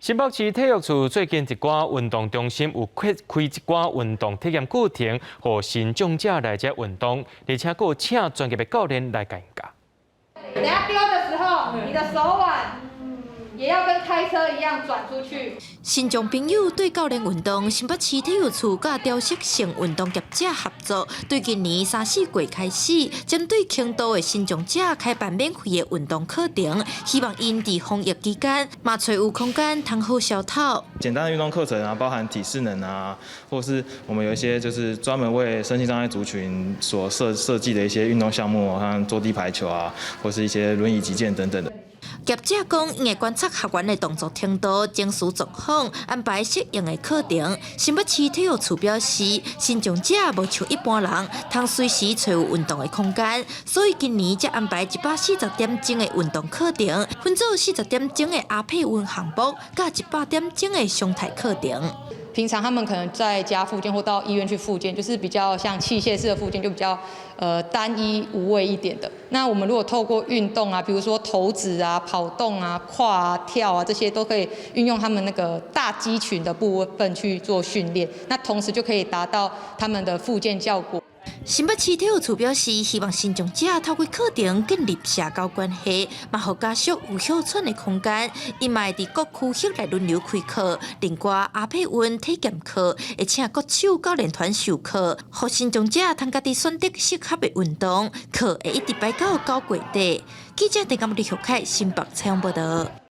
新北市體育處最近一寡運動中心有開開一寡運動體驗課程，予身障者來遮運動，而且閣有請專業的教練來共教。等下丟的時候，你的手腕也要跟開車一樣轉出去。身障朋友對教練運動，新北市體育處佮雕塑性運動業者合作，對今年三四月開始，針對輕度的身障者開辦免費的運動課程，希望𪜶佇防疫期間，嘛揣有空間通好消透。簡單的運動課程啊，包含體適能啊，或是我們有一些就是專門為身心障礙族群所設計的一些運動項目，像坐地排球啊，或是一些輪椅擊劍等等的。業者講，𪜶會觀察學員的動作程度、情緒狀況，安排適應的課程。新北市體育處表示，身障者無像一般人，通隨時揣有運動的空間，所以今年才安排140點鐘的運動課程，分做40點鐘的阿佩溫項目，佮100點鐘的常態課程。平常他們可能在家復健或到醫院去復健，就是比較像器械式的復健，就比較單一無味一點的。那我們如果透過運動啊，比如說投擲啊、跑動啊、跨啊、跳啊，這些都可以運用他們那個大肌群的部分去做訓練，那同時就可以達到他們的復健效果。新北市體育處表示，希望身障者透過課程建立社交關係，嘛予家屬有歇喘的空間。𪜶嘛會佇各區域來輪流開課，另外阿佩溫體驗課會請國手教練團授課，予身障者通家己選擇適合的運動，課會一直擺到9月底。記者鄭錦李玉凱新北採訪報道。